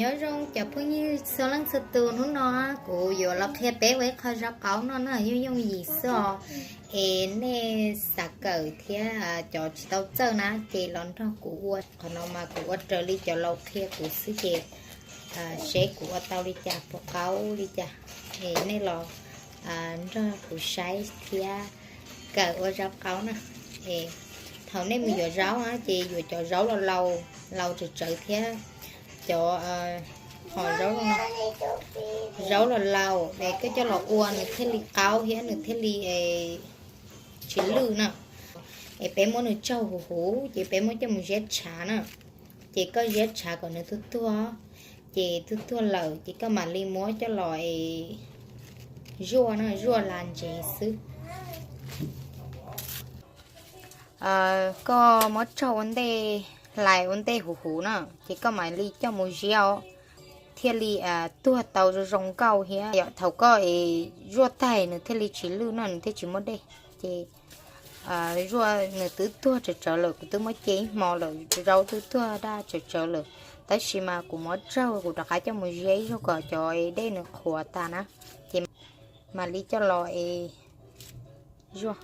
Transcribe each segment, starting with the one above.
Nyob zoo cov phooj ywg txhua leej txhua tus, hnub no kuv yuav los qhia peb ua ib qho zaub qaub noj no yooj yooj yim xwb os. Es nej xav kawm thiab cov tsis tau txawj na ces los nrog kuv ua. Qhov no mas kuv ua raws li cov laus qhia kuv xwb ces seb kuv ua tau li cas, puas qaub li cas. Es nej los nrog kuv saib thiab kawm ua zaub qaub na. Es thaum nej mus yuav zaub na ces yuav cov zaub laus laus, laus tsawv tsawv thiab cov hom zaub, zaub laus laus es koj coj los ua nws thiaj li qaub thiab nws thiaj li tsis lwj na. Es peb muab nws tsaug huv huv ces peb muab coj mus ziab tshav na. Ces koj ziab tshav kom nws tuag tuag, ces tuag tuag lawm ces koj mam li muab coj los es zuaj na, zuaj las ntsev xwb. Koj muab tsaug ua ntej, hlais ua ntej huv huv na, ces koj mam li coj mus ziab os, thiaj li tuag tau zoo zoo nkauj thiab. Yog thaum koj es zuaj tag nws thiaj li tsis lwj no, nws thiaj tsis muaj dej. Ces zuaj nws twb tuag tsawv tsawv lawm, kuv twb muab ce ib hmo lawm, zaub twb tuag daj tsawv tsawv lawm, tab sis mas kuv muab tsaug kuv rov qab coj mus ziab ib zaug kom cov dej nws qhuav tas na, ces mam li coj los es zuaj.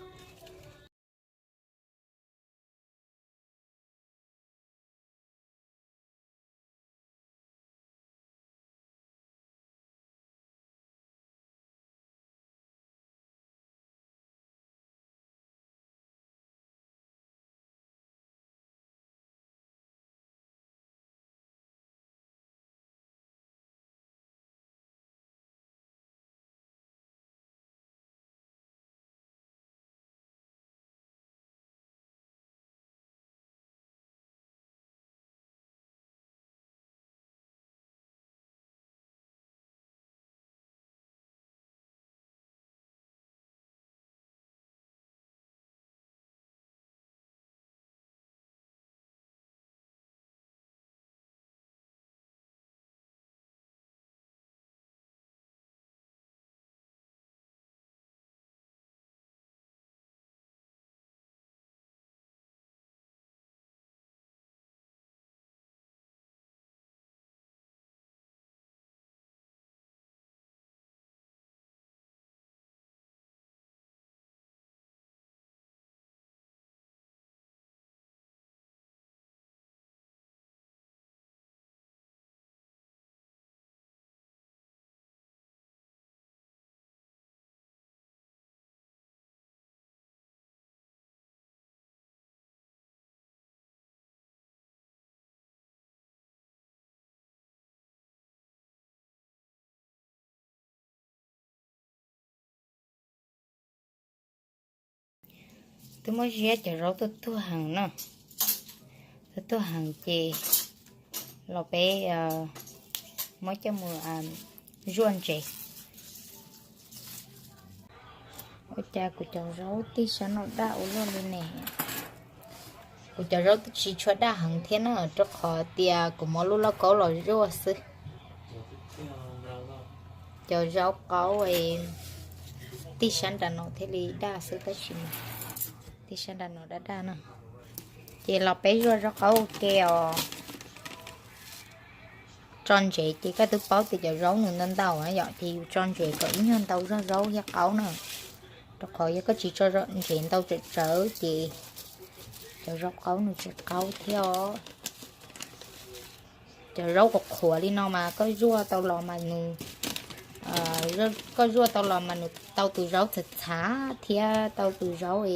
Twb muab ziab cov zaub tuag tuag heev na, tuag tuag heev ces los peb muab coj mus zuaj ntsev. Ua cas kuv cov zaub tij sab no daj ua luaj li ne? Kuv cov zaub tsis tshua daj heev thiab na, rau qhov tias kuv muab lub lauj kaub los zuaj xwb. Cov zaub qaub tij sab nram no thiaj li daj xwb, tab sis tij sab nram no daj daj na. Ces los peb zuaj zaub qaub ua ke os. Tso ntsev ces koj twb paub tias cov zaub nws ntau ntau yom, ces yus tso ntsev kom ib nyuag ntau zog zaub thiab qaub na, rau qhov yog koj tsis tso ntsev ntau tsawm tsawv ces cov zaub qaub nws tsis qaub thiab os. Cov zaub qhuav qhuav li no mas koj zuaj tau los mas nws, koj zuaj tau los mas nws tau tus zaub txhav txhav thiab tau tus zaub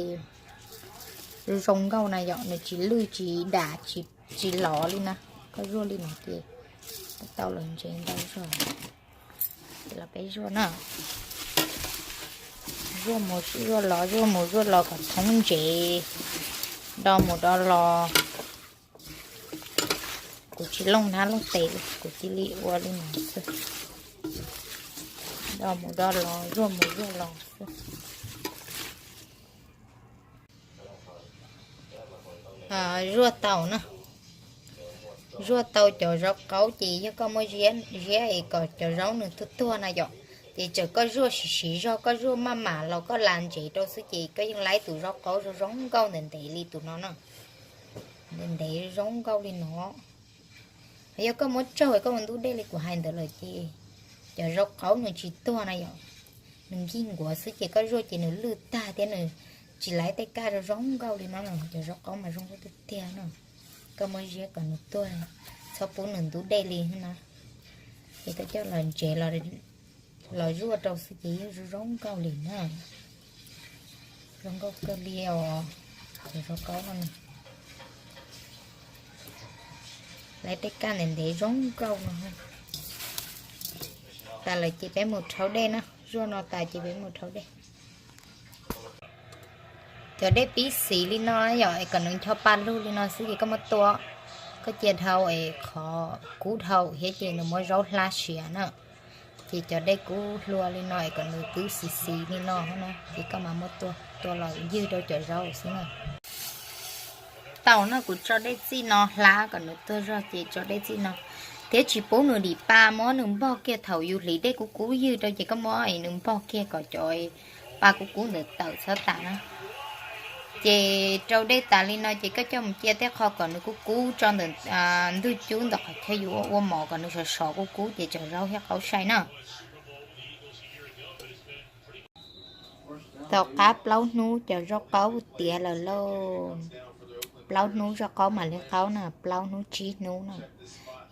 zoo nkauj na yom, nws tsis lwj tsis dam tsis lov li na. Koj zuaj li no ces tau los ntsev ntau zog. Ces los peb zuaj na, zuaj mus zuaj los, zuaj mus zuaj los kom thoob ntsev, do mus do los. Kuv tsis looj hnab looj tes, kuv cia li ua li no xwb, do mus do los, zuaj mus zuaj los xwb. Zuaj tau na, zuaj tau cov zaub qaub ces yog koj muab ziab es kom cov zaub nws tuag tuag na yom, ces txawm koj zuaj siv siv zog, koj zuaj maj mam los koj las ntsev rau xwb ces koj yeej laib tus zaub qaub zoo zoo nkauj ntev ntev li tus no na, ntev ntev zoo nkauj li no. Yog koj muab tsaug koj ua ntub dej li kuv hais ntawd lawm ces cov zaub qaub nws tsis tuag na yom. Nws nkig nkuav xwb ces koj zuaj ces nws lwj tag thiab nws tsis laiv tej kaj zoo zoo nkauj li no na. Cov zaub qaub mas zoo nkauj tiag tiag no. Koj muab ziab kom nws tuag, txhob pub nws ntub dej li na. Ces koj coj los ntsev los zuaj rau xwb ces yeej zoo zoo nkauj li na. Zoo nkauj kawg li os. Cov zaub qaub no, laiv tej kaj ntev ntev zoo nkauj no. Tas lawm ces peb mus rhaub dej na, zuaj no tas ces peb mus rhaub dej. Cov dej pib xis li no yom, es kom nws ncho pa lug li no xwb ces koj muab tua, koj cia dhau es qhov kub dhau thiab ces nws muab zaub hlab siav na. Ces cov dej kub hlua li no es kom nws twb xis xis li no na, ces koj mam muab tua, tua los ywg rau cov zaub xwb na. Tau na, kuv tso dej txij no hlab kom nws tuag zog ces tso dej txij no, thiab tsis pub nws dim pa, muab nws npog kiag thaum yus hliv dej kub kub ywg rau ces koj muab es nws npog kiag kom cov pa kub kub ntawd tawm txhob tas na. Ces rau dej tas li no ces koj coj mus cia tej qho kom nws kub kub tso ntawm ntug cub ntawm qhov chaw yus ua ua mov kom nws sov sov kub kub ces cov zaub thiaj qaub sai na. Tau qab plaub hnub cov zaub qaub tiav lawm lauj. Plaub hnub zaub qaub mam li qaub na, plaub hnub tsib hnub na.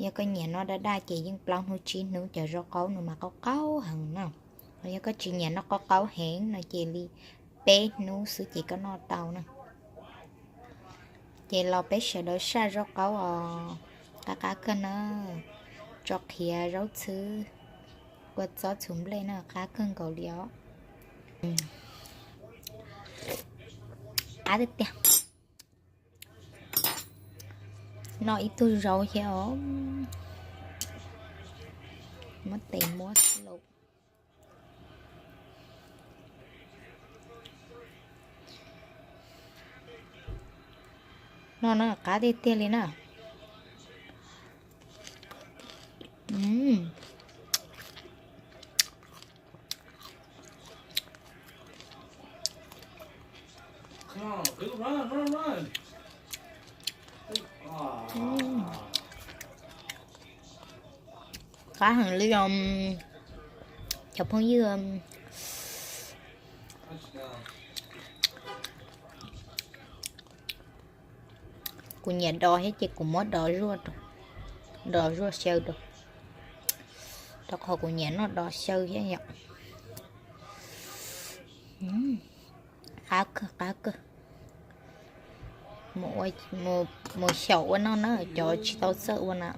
Yog koj nyiam noj daj daj ces yeej plaub hnub tsib hnub cov zaub qaub nws mas qaub qaub heev na. Yog koj tsis nyiam noj qaub qaub heev no ces li peb hnub xwb ces koj noj tau na. Ces los peb sawv daws saj zaub qaub os, qab qab kawg na. Tso qhiav zaub txhwb, kua txob txhuv nplej na, qab kawg nkaus li os. Qab tiag tiag. Noj ib tug zaub thiab os. Muab tes muab xwb lauj. No na, qab tiag tiag li na. Qab heev li os cov phooj ywg. Kuv nyiam dov thiab ces kuv muab dov zuaj, dov zuaj xyaw rau, rau qhov kuv nyiam noj dov xyaw thiab yom. Qab kawg, qab kawg. Mus xyaum ua noj na, cov tsis tau txawj ua na.